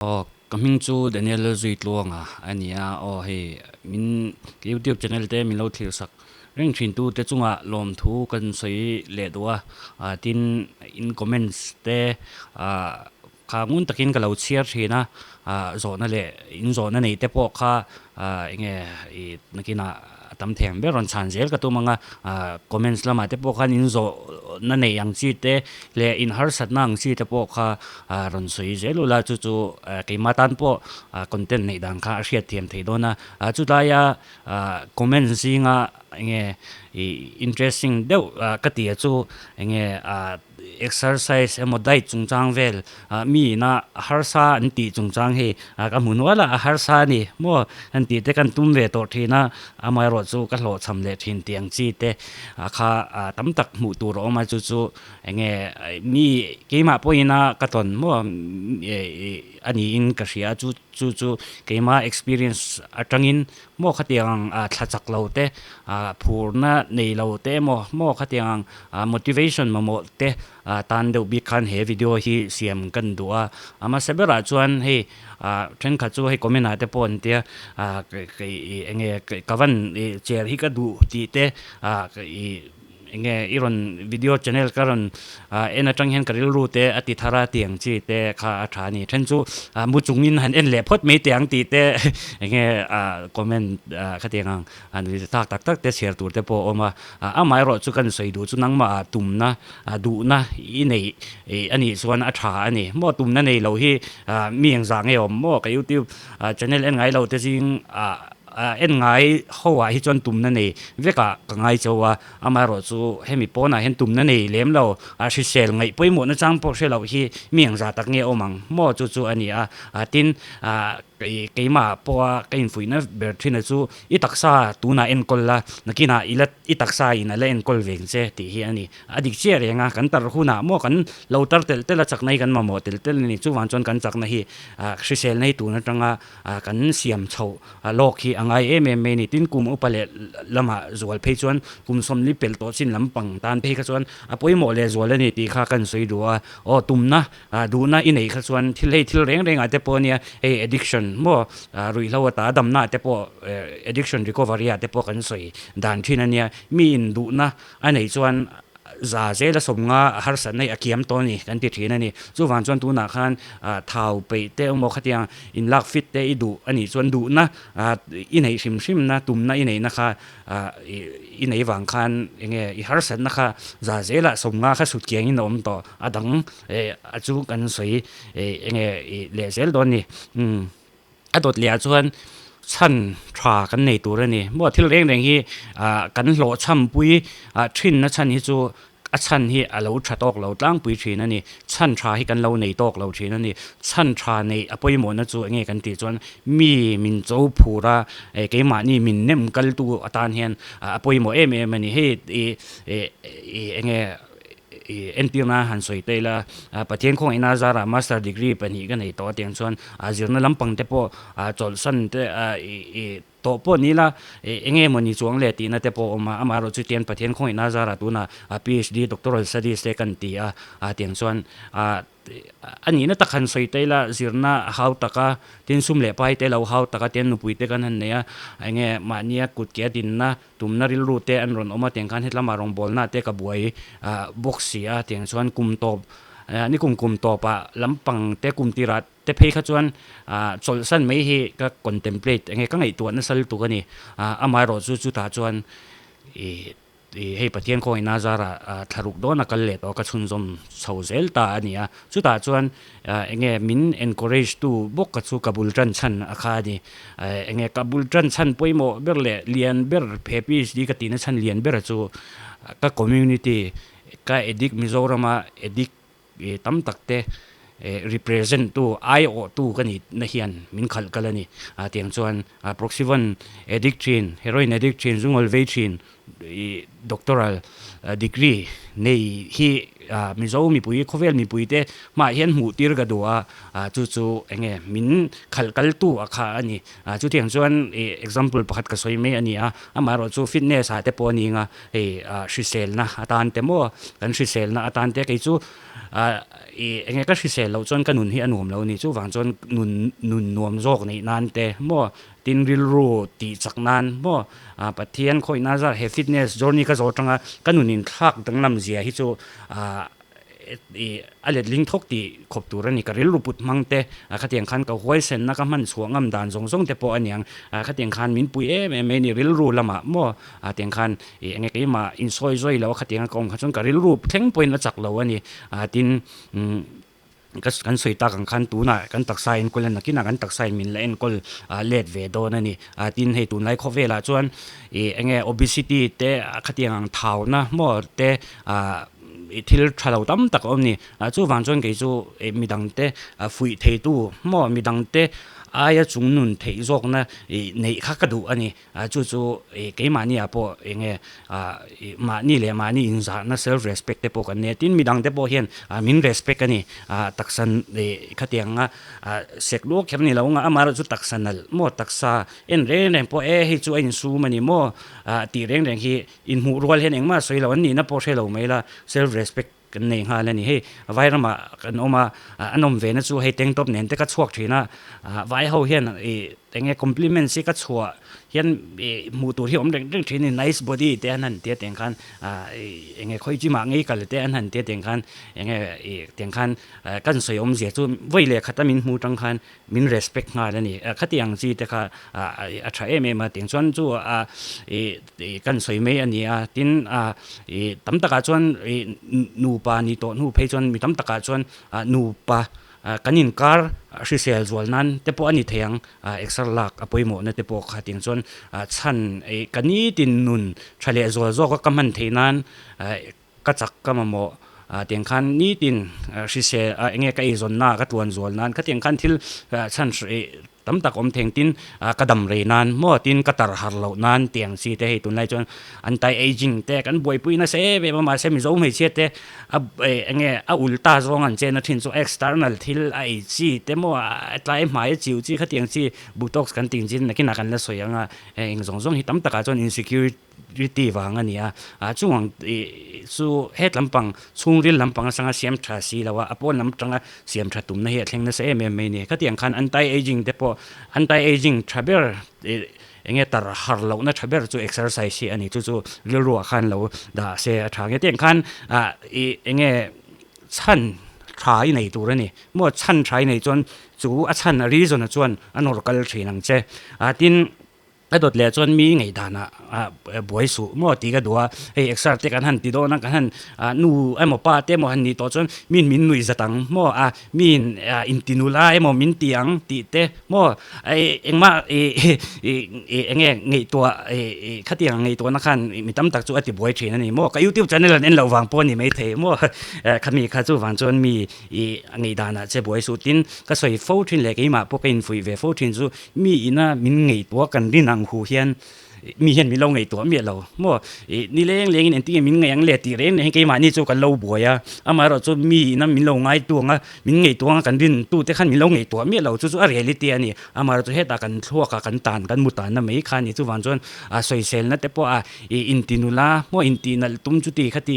Aw ka hming chu Daniel Lalzuitluanga a ni a, aw hei min youtube channel te min lo thlir sak reng thin tu te chungah lawmthu kan sawi leh duh a, ah tin in comments te ah kha ngun takin ka lo chhiar thin a, ah zawhna leh in zawhna nei te pawh kha ah enge ih nakinah a tam thei ang ber rawn chhan zel ka tum ang a, ah comments lamah te pawh khan in zawhna nei ang chi te leh in harsatna ang chi te pawh kha ah rawn sawi zel ula chu chu keimah tan pawh ah content neih dan kha a hriat thiam theih dawn a, ah chulaia ah comment zinga enge ih interesting deuh ka tih chu enge ah. Exercise emaw diet chungchang vel ah mi ina harsa an tih chungchang hi ah ka hmu nual a, a harsa a ni maw an tih te kan tum ve tawh thin a, amaherawh chu ka hlawhchham leh thin tih ang chi te ah kha ah tam tak hmuh tur a awm a, chu chu eng nge mi keimah pawhin a ka tawn maw a niin ka hria a, chu chu chu keimah experience atangin Maw khatiang ang thla chak lo te, phurna nei lo te emaw, maw khatiang ang motivation mamawh te tan deuh bik khan he video hi siam kan duh a. A hmasa berah chuan hei thenkhat chu hei comment ah te pawh an tia eng nge ka van chair hi ka duh tih te Enge i rawn video channel ka rawn en atang hian ka rilru te a ti thar a tih ang chi te kha a tha a ni. Then chu mu chungin han en leh phawt mai teh ang tih te enge comment khatiang ang han thlak tak tak te chhiar tur te pawh a awm a. Amaherawh chu kan sawi duh chu nangmah tumna duhna i neih a nih chuan a tha a ni. Maw tumna nei lo hi mi engzah nge awm maw ka youtube channel en ngai lo te zing ah En ngai ho ah hi chuan tumna nei vek ah ka ngai chauh a, amaherawh chu hemi pawnah hian tumna nei lem lo, a hrisel ngaih pawimawhna chang pawh hre loh hi mi ang zah tak nge awm ang maw chu chu a ni a, tin keimah pawha ka infuihna ber thin a chu i taksa tunah enkawl la, nakinah i la i taksa in a la enkawl veng che tih hi a ni. A dik chiah reng a, kan tar hunah maw kan lo tar telh telh a chakna hi kan mamawh telh telh a ni, chuvang chuan kan chakna hi hriselna hi tun atanga kan siam chhoh lawk hi a ngai em em mai a ni. Tin, kum upa leh lamah zual phei chuan kum sawmli pelh tawh chin lampang tan phei kha chuan a pawimawh leh zual a ni tih kha kan sawi duh a. Aw tumna, duhna i neih kha chuan thil hei thil reng rengah te pawh ania hei addiction maw ruihhlo ata damna te pawh addiction recovery ah te pawh kan sawi dan thin a nia. Mi in duhna a neih chuan za zela sawmnga a harsatna hi a kiam tawh a ni kan ti thin a ni. Chuvang chuan tunah khan thau peih te emaw khatiang inlak fit te i duh a nih chuan duhna i neih hrim hrimna tumna i neihna kha i nei vang khan eng nge i harsatna kha za zela sawmnga kha sut kiangin a awm tawh a dang a chu kan sawi eng nge leh zel dawn a ni. A dawt leh ah chuan chhan tha kan nei tur a ni. Maw thil reng reng hi ah kan hlawhchham pui ah thinna chhan hi chu a chhan hi a lo tha tawk lo tlangpui thin a ni. Chhan tha hi kan lo nei tawk lo thin a ni. Chhan tha neih a pawimawhna chu enge kan tih chuan mi min cho phur a, keimahni min nem kaltu atan hian a pawimawh em em a ni. Hei ih ih enge. I entirna han sawi ta ila, Pathian khawngaihna zarah Master degree pahnih ka nei tawh a tiang chuan zirna lampang te pawh chawlhsan te i tawh pawh ni ila eng nge mawni chuang le tihna te pawh a awm a, amaherawh chu tian Pathian khawngaihna zarah tunah PhD Doctoral Studies te kan ti a tiang chuan A nihna tak han sawi ta ila, zirna a hau tak a, tin sum leh pai te lo hau tak a, tian nupui te kan han nei a, eng nge mahnia kut ke a dinna tumna rilru te an rawn awm a, tiang khan hetlama rawngbawlna te ka buai bawk si a, tiang chuan kum tawp ni kum kum tawpah lampang te kum tirah te phei kha chuan chawlhsan mai hi ka contemplate eng nge ka ngaihtuah nasa lutuk a ni, amaherawh chu chutah chuan ih. Ih hei Pathian khawngaihna zarah thlaruk dawn a kal leh tawh a ka chhunzawm chho zel ta a ni a, chutah chuan enge min encourage tu bawk ka chu ka bul tan chhan a kha a ni. Enge ka bul tan chhan pawimawh ber leh lian ber he PhD ka tihna chhan lian ber chu ka community ka addict Mizorama addict tam tak te represent tu aiawh tu ka nih na hian min khalh kal a ni. Tiang chuan Proxyvon addict thin, heroin addict thin, zungawl vei thin ih doctoral degree nei hi Mizo mipui khawvel mipui te hmaah hian hmuh tir ka duh a, chu chu eng nge min khalh kal tu a kha a ni. Chutiang chuan ih example pakhat ka sawi mai a ni a, amaherawh chu fitness ah te pawh a ni ang a, hei hriselna atan te maw kan hriselna atan te kei chu. Ih enge ka hrisel loh chuan ka nun hi a nuam lo a ni. Chuvang chuan nun nun nuam zawk neih nan te maw tin rilru tih chak nan maw Pathian khawihna zar he fitness journey ka zawh atanga ka nun inthlak danglam zia hi chu ah ih a letling thawk tih khawp tur a ni. Ka rilru put hmang te khatiang khan ka huaisenna ka hman chhuah ngam dan zawng zawng te pawh a niang. Khatiang khan min pui em em mai a ni rilru lamah maw tiang khan ih enge keimah insawi zawi lo a khatiang a ka awm kha chuan ka rilru thleng pawhin a chak lo a ni. Tin umm ka kan sawi tak ang khan tunah kan taksa enkawl a nakinah kan taksa in min la enkawl let ve dawn a ni. Tin hei tunlai khawvelah chuan ih enge obesity te khatiang ang thauna maw te ah ih thil tha lo tam tak a awm a ni. Chuvang chuan kei chu ih midangte fuih theitu maw midangte aia chungnun theih zawkna ih neih kha ka duh a ni. Chu chu keimahni ah pawh eng nge mahni leh mahni inzahna self respect te pawh kan nei a, tin midang te pawh hian min respect a ni. Taksa khatiang anga sek luak kher ni lo anga amaherawh chu taksa nalh maw taksa en reng reng pawh e hei chu a insum a ni maw tih reng reng hi inhmuh rual hian engmah sawi lo an nihna pawh hre lo mai la self respect kan nei nghal a ni. Hei vai ramah kan awm a, an awm ve na chu hei tank top nen te ka chhuak thin a, vai ho hian ih eng nge compliments hi ka chhuah hian ih hmuh tur hi a awm reng reng thin a ni, nice body te an han tia tiang khan ih eng nge khawi gym ah ngei kal te an han tia tiang khan eng nge ih tiang khan kan sawi awmzia chu vawi leh khat a min hmu tang khan min respect nghal a ni. Khatiang chi te kha a tha em em a, tiang chuan chu ih kan sawi mai a ni a, tin ih tam takah chuan ih nupa ni tawh hnu phei chuan mi tam takah chuan nupa kan inkar hrisel zual nan te pawh a ni thei ang, exer lak a pawimawhna te pawh kha tiang chuan chhan ih ka nitin nun tha leh zual zawk a ka hman theih nan Ka chak ka mamawh tiang khan nitin hrisel enge ka eizawnna ka tluan zual nan khatiang khan thil chhan tam tak awm theng tin ka dam rei nan maw tin ka tar har loh nan tiang chi te hei tunlai chuan anti aging te kan buaipui nasa em em a mahse Mizo hmeichhia te a enge a ul ta zawng an chen a thin chu external thil a ei chi te maw a tlai hmai a chiu chi khatiang chi botox kan tih chin nakinah kan la sawi ang a eng zawng zawng hi tam takah chuan insecurity Riti vang a ni a, chung ang chu het lampang chhungril lampang atanga siam tha si lo a, a pawn lam atanga siam tha tumna hi a thleng nasa em em mai a ni. Khatiang khan anti-aging te pawh anti-aging tha ber eng nge tar har lohna tha ber chu exercise hi a ni. Chu chu rilruah khan lo dah se a tha nge. Tiang khan ih eng nge chhan tha i nei tur a ni. Maw chhan tha i nei chuan chu a chhan a reason-a chuan a nawr kal thin ang che. Tin. Ka dawt leh chuan mi ngaihdanah buai suh maw tih ka duh a, hei exer te kan han ti dawn a, kan han nu emaw pa te emaw han nih tawh chuan miin min nuih zat ang maw a, miin inti nula emaw min ti ang tih te maw engmah ih eng nge ngaihtuah khatiang ngaihtuahna khan mi tam tak chu a ti buai thin a ni maw, ka youtube channel an en loh vang pawh a ni maithei maw khami kha chuvang chuan mi ih ngaihdanah che buai suh tin ka sawi fo thin leh keimah pawh ka infuih ve fo thin chu Mi ina min ngaihtuah kan rin ang hu hian mi hian min lo ngaihtuah miah lo maw? Ih ni leng lengin engtin nge min ngaih ang le tih reng reng hi keimahni chu kan lo buai a, amaherawh chu mi ina min lo ngaihtuah ang a, min ngaihtuah ang a kan rin tute khan min lo ngaihtuah miah lo chu chu a reality a ni. Amaherawh chu hetah kan thluak ah kan tan kan mu tanna mai kha a ni. Chuvang chuan a sawiselna te pawh a ih inti nula maw inti nalh tum chuti khati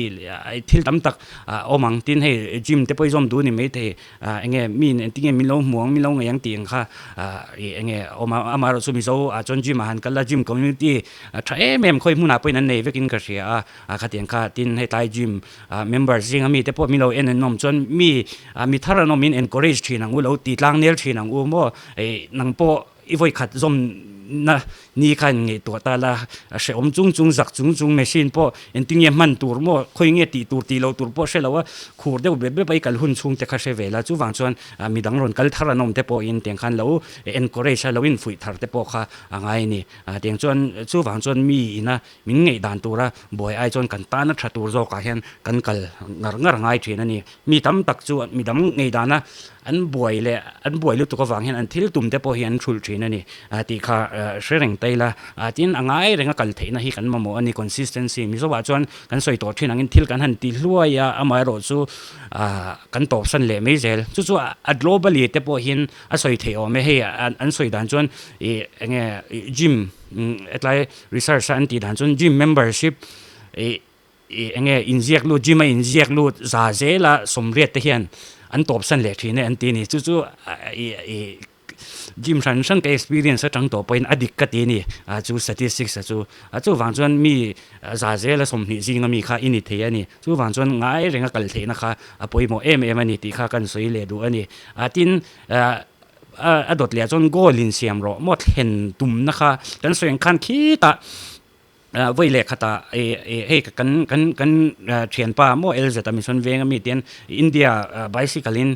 thil tam tak a awm ang tin hei gym te pawh i zawm duh a ni maithei. Ah enge mi engtin nge min lo hmu ang min lo ngaih ang tih ang kha ah ih enge a awm a amaherawh chu Mizo ah chuan gym ah han kal a gym community a tha em em khawi hmunah pawhin an nei vekin ka hria a ah khatiang kha tin hetlai gym ah member zinga mite pawh min lo en an awm chuan mi ah mi thar an awmin encourage thin ang u lo ti tlang nel thin ang u maw ih nang pawh I vawi khat zawmna ni kha in ngaihtuah ta la, a hrehawm chung chung, zak chung chung machine pawh engtin nge hman tur maw, khawi nge tih tur tih loh tur pawh hre lo a, khur deuh bep bep a i kal hun chhung te kha hre ve la, chuvang chuan midang rawn kal thar an awm te pawhin tiang khan lo encourage a, lo infuih thar te pawh kha a ngai a ni. Tiang chuan chuvang chuan mi ina min ngaihdan tura buai ai chuan kan tana tha tur zawkah hian kan kal ngar ngar ngai thin a ni. Mi tam tak chu midang ngeihdana an buai leh an buai lutuk avang hian an thil tum te pawh hi an hrulh thin a ni tih kha hre reng ta ila. Tin, a ngai renga kal theihna hi kan mamawh a ni, consistency. Mizoah chuan kan sawi tawh thin angin thil kan han ti hluai a, amaherawh chu kan tawpsan leh mai zel. Chu chu a globally te pawh hian a sawi theih awm e. Hei an sawi dan chuan ih eng nge gym hetlai research a an tih dan chuan gym membership ih. eng nge inziak lut gym a inziak lut za zela sawmriat te hian an tawp san leh thin e an ti a ni. Chu chu ih gym hran hran ka experience atang tawh pawhin a dik ka ti a ni ah chu statistics a chu. A chuvang chuan mi za zela 20 zinga mi kha i ni thei a ni. Chuvang chuan ngai renga kal theihna kha a pawimawh em em a ni tih kha kan sawi leh duh a ni. Ah tin ah a dawt leh ah chuan goal in siam rawh maw thlen tumna kha kan sawi ang khan khitah vawi leh khatah ih hei kan kan kan thianpa maw LZ a mission venga mi te hian India bicycle in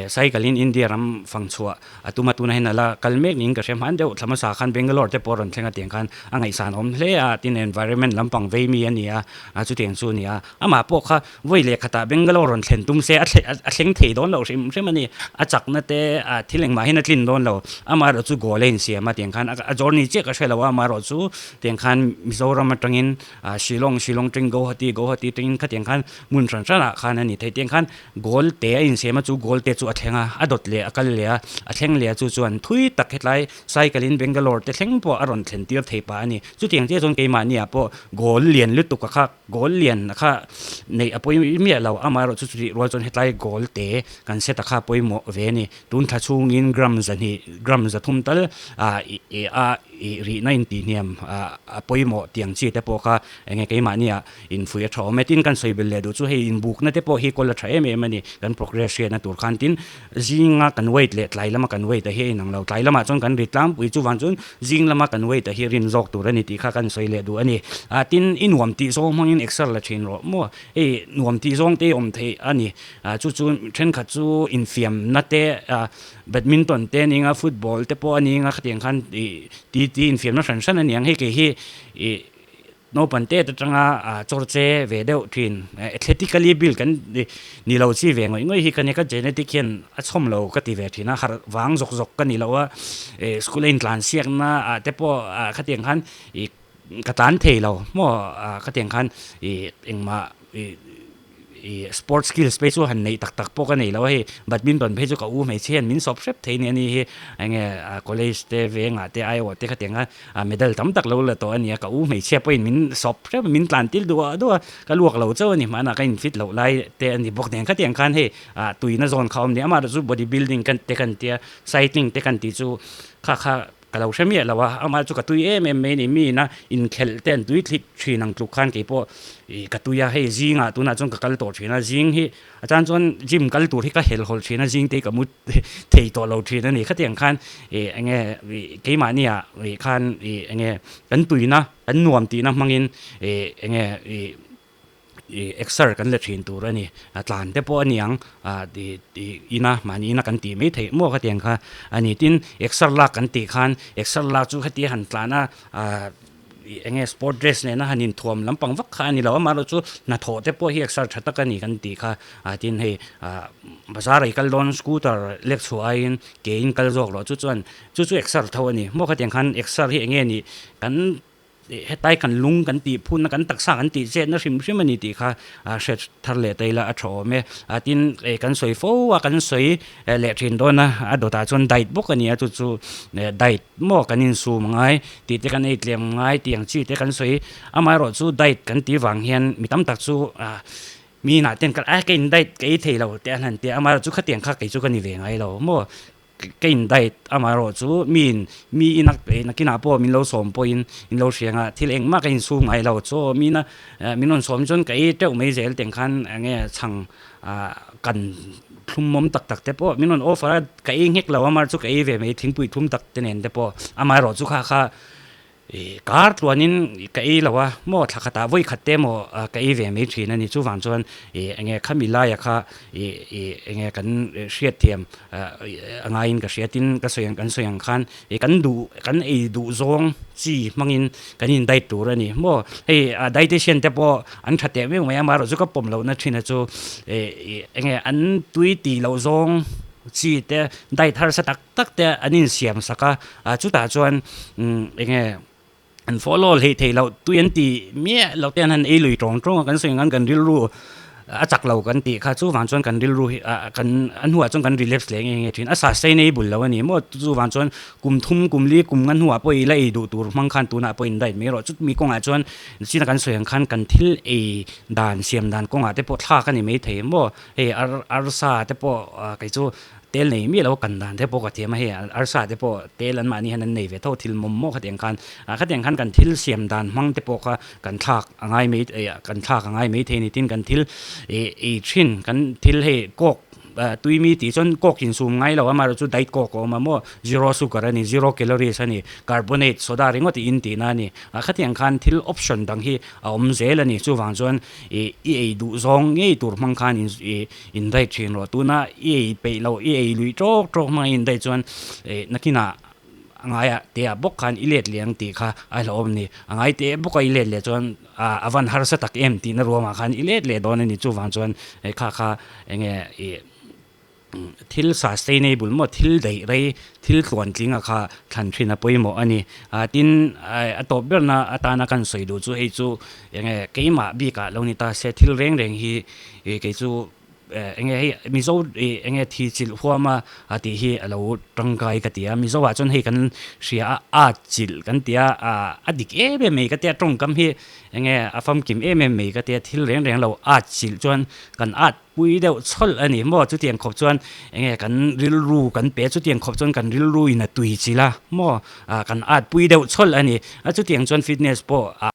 cycle in India ram fang chhuah a tum a tunah hian a la kal mek niin ka hria hman deuh thla hmasa khan Bangalore te pawh a rawn thleng a tiang khan a ngaihsan awm hle a tin environment lampang vei mi a ni a chutiang chu a ni a amah pawh kha Vawi leh khatah Bangalore rawn thlen tum se a thleng thei dawn loh hrim hrim a ni. A chakna te a thil engmah hian a tlin dawn lo. Amaherawh chu goal a insiam a tiang khan a journey chiah ka hre lo a, amaherawh chu tiang khan Mizoram atangin Shillong, Shillong atangin Guwahati, Guwahati atangin khatiang khan hmun hran hranah khan a ni thei. Tiang khan goal te a insiam a, chu goal te chu a thleng a, a dawt leh a kal leh a, a thleng leh a chu chuan thui tak hetlai cycle in Bangalore te thleng pawh a rawn thlen tir thei pah a ni. Chutiang chiah chuan keimahniah pawh goal lian lutuk a kha. Goal lian kha neih a pawi miah lo, amaherawh chu chutih rual chuan hetlai goal te kan set a kha pawimawh ve a ni. Tun thla chhungin gram 200, gram 300 tal ah a rihna intihhniam a pawimawh tiang chi te pawh kha eng nge keimahnia infuih a tha awm e. Tin, kan sawi belh leh duh chu hei inbukna te pawh hi kawl a tha em em a ni, kan progress hriatna tur khan. Tin, zinga kan weight leh tlai lama kan weight a hi a inang lo, tlai lamah chuan kan ri tlangpui chuvang chuan Zing lama kan weight a hi rin zawk tur a ni tih kha kan sawi leh duh a ni. Ah tin, i nuam tih zawng hmangin exer la thin rawh maw? Hei nuam tih zawng te awm theih a ni. Ah chu chu thenkhat chu infiamna te ah badminton te a ni anga football te pawh a ni anga khatiang khan ih ti ti infiamna hran hran a ni ang. Hei kei hi ih Naupan tet atanga chawr che ve deuh thin. Athletically built kan ni lo chi ve ngawih ngawih hi ka nia, ka genetic hian a chhawm lo ka ti ve thin a, harh vang zawk zawk ka ni lo a, school a intlan siakna ah te pawh khatiang khan ih ka tlan thei lo maw khatiang khan ih engmah ih. I sport skills phei chu han neih tak tak pawh ka nei lo a hei, badminton phei chu ka u hmeichhe hian min sawp hrep thei nia ni hi, enge college te vengah te aiawh te khatiang a medal tam tak lo la tawh a nia, ka u hmeichhia pawhin min sawp hrep a min tlan tir duah duah a, ka luak lo chauh a ni hmanah ka in fit loh lai te a ni bawk nen khatiang khan hei tuina zawn kha a awm nia, amaherawhchu chu body building te kan tia cycling te kan tih chu kha kha Ka lo hre miah lo a, amah chu ka tui em em mai a ni, mi ina inkhelh te an tui thlit thin ang tluk khan keipawh ih ka tui a, hei zingah tunah chuan ka kal tawh thin a, zing hi a chan chuan gym kal tur hi ka helhawlh thin a, zing te hi ka mu thei tawh lo thin a ni, khatiang khan ih eng nge ih keimahniah ih khan ih eng nge kan tuina kan nuam tihna hmangin ih eng nge ih. Ih exer kan la thin tur a ni. A tlan te pawh a ni ang ah ih ih ina mahni ina kan tih mai theih maw khatiang kha a ni. Tin, exer lak kan tih khan exer lak chu hetia han tlan a ah ih eng nge sport dress nena han inthuam lampang vak kha a ni lo. Amaherawh chu hnathawh te pawh hi exer tha tak a ni kan tih kha. Ah tin hei ah bazar ah i kal dawn scooter lek chhuah aiin ke in kal zawk loh chu chuan chu chu exer tho a ni. Maw khatiang khan exer hi eng nge nih kan Hetlai kan lung kan tih phunna kan taksa kan tih chetna hrim hrim a ni tih kha hriat thar leh ta ila a tha awm e. Tin, kan sawi fo a, kan sawi leh thin dawn a, a dawtah chuan diet bawk a ni a, chu chu diet maw kan insum ngai tih te kan ei tlem ngai tih ang chi te kan sawi. Amaherawh chu diet kan tih vang hian mi tam tak chu mi inah ten ka a ka in diet ka ei thei lo te an han ti a, amaherawh chu khatiang kha kei chu ka ni ve ngai lo maw. Ka in diet amaherawh chu miin mi ina nakinah pawh min lo sawm pawhin in lo hria anga thil engmah ka insum ngai lo chaw mina min rawn sawm chuan ka ei teuh mai zel teng khan enge chhang ah kan thlum awm tak tak te pawh min rawn offer a ka ei nghek lo amaherawh chu ka ei ve mai thingpui thlum tak te nen te pawh amaherawh chu kha kha Ih kar tluanin ka ei lo a, maw thla khatah vawi khat te maw ka ei ve mai thin a ni. Chuvang chuan ih eng nge khami laia kha ih ih eng nge kan hriatthiam a ngaiin ka hria. Tin, ka sawi ang kan sawi ang khan ih kan duh kan ei duh zawng chi hmangin kan in diet tur a ni. Maw hei dietitian te pawh an tha teh meuh mai a, amaherawhchu ka pawm lohna thin a chu ih ih eng nge an tui tih loh zawng chi te diet harsa tak tak te an insiam sak a, ah chutah chuan umm eng nge an follow hleih theih loh tui an ti miah loh te an han ei lui tawng tawng a, kan sawi ang khan kan rilru a chak lo kan tih kha chuvang chuan kan rilru hi ah kan a hnuah chuan kan relapse leh nge nge thin a sustainable lo a ni maw chuvang chuan kum thum kum li kum nga hnuah pawh i la ei duh tur hmang khan tunah pawh in diet mai rawh chutmi kawngah chuan china kan sawi ang khan kan thil ei dan siam dan kawngah te pawh thlak a ni maithei maw hei ar arsa te pawh ah kei chu tel nei miah lo kan dan te pawh ka thiam a hei arsa te pawh tel an mahni hian an nei ve tho thil mawm maw khatiang khan ah khatiang khan kan thil siam dan hmang te pawh kha kan thlak a ngai mai kan thlak a ngai mai thei a ni tin kan thil ih ei thin kan thil hei coke tui mi tih chuan coke insum ngai lo amaherawh chu diet coke a awm a maw zero sugar a ni zero calories a ni carbonate soda ringawt i in tihna a ni ah khatiang khan thil option dang hi a awm zel a ni chuvang chuan ih i ei duh zawng ngei tur hmang khan ih in diet thin rawh tuna i ei peih loh i ei lui tawk tawk hmanga i in diet chuan ih nakinah A ngaiah te ah bawk khan i let leh ang tih kha a hlauhawm a ni. A ngai te bawk a i let leh chuan a van harsa tak em tihna ruamah khan i let leh dawn a ni. Chuvang chuan hei kha kha eng nge ih thil sustainable maw thil daih rei thil tluantling a kha thlan thin a pawimawh a ni. Tin a tawp berna atana kan sawi duh chu hei chu eng nge keimah bikah lo ni ta se thil reng reng hi ih kei chu Enge hei Mizo ih enge thi chilh huam a a tih hi a lo tangkai ka ti a, Mizo ah chuan hei kan hria a at chilh kan ti a, a dik em em mai ka tia tawngkam hi enge a famkim em em mai ka tia thil reng reng lo at chilh chuan kan at pui deuh chhawlh a ni maw chutiang khawp chuan enge kan rilru kan pe chutiang khawp chuan kan rilru in a tui chilh a maw ah kan at pui deuh chhawlh a ni a chutiang chuan fitness pawh a.